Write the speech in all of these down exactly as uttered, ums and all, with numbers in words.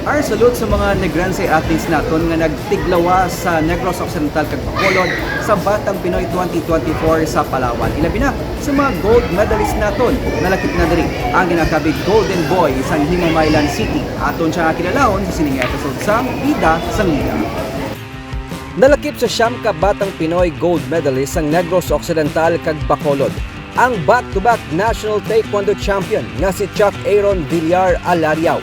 Our salute sa mga Negrense athletes naton nga nagtiglawas sa Negros Occidental kag Bacolod sa Batang Pinoy twenty twenty-four sa Palawan. Ilabi na sa mga gold medalist naton, nalakip na diri ang ginakabig Golden Boy sang Himamaylan City. Aton siya nga kilalahon sa sining episode sa Bida sang Liga. Nalakip sa siyam ka batang Pinoy gold medalist sang Negros Occidental kag Bacolod ang back-to-back national taekwondo champion nga si Chuck Aaron Villar Alariao,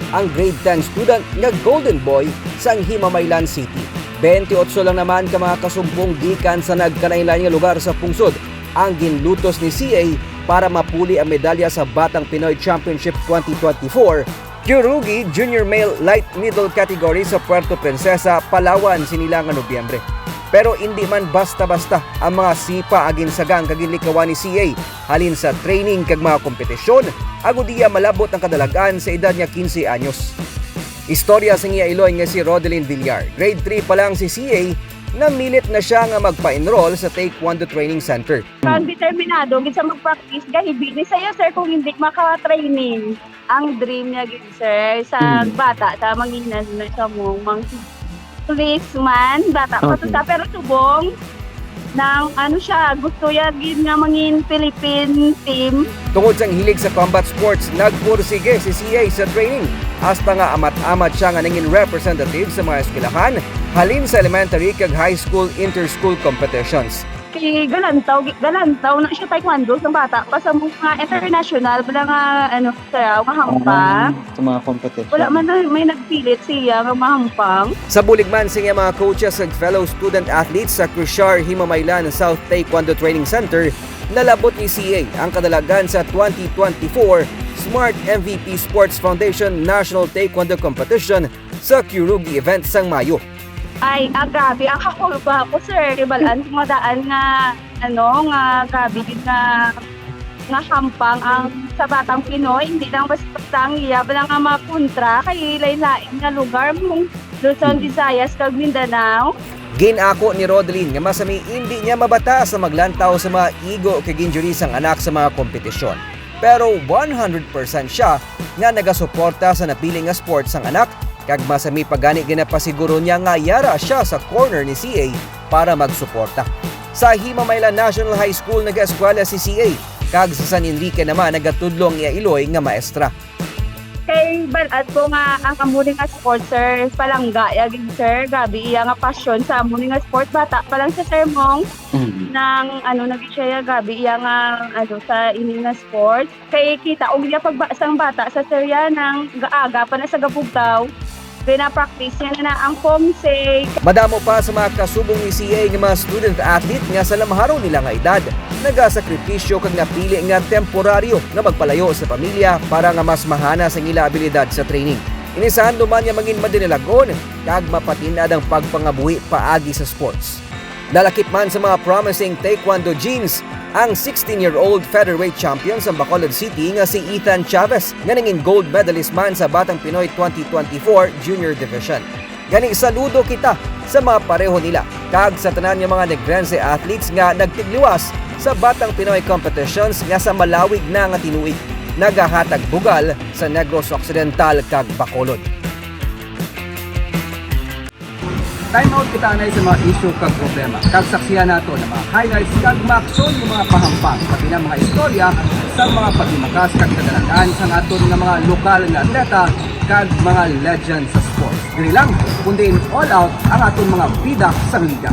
ang grade ten student nga golden boy sang Himamaylan City. Twenty-eight lang naman ka mga kasumpong gikan sa nagkalain-lain nga lugar sa pungsod ang ginlutos ni C A para mapuli ang medalya sa Batang Pinoy Championship twenty twenty-four Kyorugi Junior Male Light Middle Category sa Puerto Princesa, Palawan, sini lang nga Nobyembre. Pero indi man basta-basta ang mga sipa nga ginsagang kag ginlikawan ni C A, halin sa training kag mga kompetisyon, agud iya malabot ang kadalagan sa edad niya quince anyos. Istorya sang iya iloy nga si Rodelyn Villar. Grade three pa lang si C A, namilit na siya nga magpa-enroll sa Taekwondo Training Center. Pag determinado gid sa mag-practice, gahibi ni saya, sir, kung hindi maka-training. Ang dream niya gid, sir, sa Mm. bata, sa manginan na siya mo, mang policeman, bata pa to Okay. siya, pero subong nang ano siya, gusto niya gid nga mangin Philippine team. Tungod sang hilig sa combat sports, nagpursige si C A sa training, hasta nga amat-amat siya nga nangin representative sa mga eskwelahan, halin sa elementary kag high school inter-school competitions. Kay galantaw, galantaw na siya taekwondo sa bata pa sa mga international, wala nga, ano, sir, nga hampang. Ah, sa mga competition. Wala man na may nagpilit siya nga mahampang. Sa bulig man sa iya mga coaches ug fellow student athletes sa Cruciar Himamaylan South Taekwondo Training Center, nalabot ni C A ang kadalagan sa twenty twenty-four Smart M V P Sports Foundation National Taekwondo Competition sa Kyorugi event sang Mayo. Ay, ah, grabe, ang hakulba ko, sir. Ibalaan ko nga daan nga, ano, nga grabe gid nga, nga hampang ang sa batang Pinoy. Hindi lang basta-basta ang iya, bala nga mga kontra, kay lain-lain nga lugar, mong Luzon, Hmm. Visayas, kag Mindanao. Ginako ni Rodelyn nga masami indi niya mabata sa maglantaw sa mga igo kag injury sang anak sa mga kompetisyon. Pero one hundred percent siya nga nagasuporta sa napili nga sports sang anak, kag masami pa gani ginapasiguro niya nga yara siya sa corner ni C A para magsuporta. Sa Himamaylan National High School nag-eskwela si C A, kag sa San Enrique naman nagatudlo ang iya iloy nga maestra. Kay bal-at ko nga ang amo ni nga sport, sir, palangga ya gid, sir. Grabe iya nga pasyon sa amo ni nga sport. Bata pa lang siya, sir, mong Mm. nang ano na gid siya, ya, grabe iya nga ano sa ini nga sport. Kay kita og iya pagbasang bata sa Sir, ya, nang gaaga pa na sa gabugtaw. Gina-practice niya na ang pomsay. Madamo pa sa mga kasubong ni C A nga mga student athlete nga sa lamharon nila nga edad, nagasakripisyo kag napili nga temporaryo nga magpalayo sa pamilya para nga mas mahana sang ila abilidad sa training. Ini sa handuman nga mangin madinalag-on kag mapatin-ad ang pagpangabuhi paagi sa sports. Nalakip man sa mga promising taekwondo genes ang sixteen-year-old featherweight champion sa Bacolod City nga si Ethan Chavez, nga nangin gold medalist man sa Batang Pinoy twenty twenty-four Junior Division. Gani, saludo kita sa mga pareho nila kag sa tanan nga mga Negrense athletes nga nagtigliwas sa Batang Pinoy competitions nga sa malawig na nga tinuig nagahatag bugal sa Negros Occidental kag Bacolod. Time out kita anay sa mga issue kag problema. Kag saksihan nato ang mga highlights kag maaksyon nga mga pahampang, pati na mga istorya sa mga paghimakas kag kadalagan sang aton nga mga lokal nga atleta kag mga legend sa sports. Diri lang, kundi in All Out ang aton mga bida sang liga.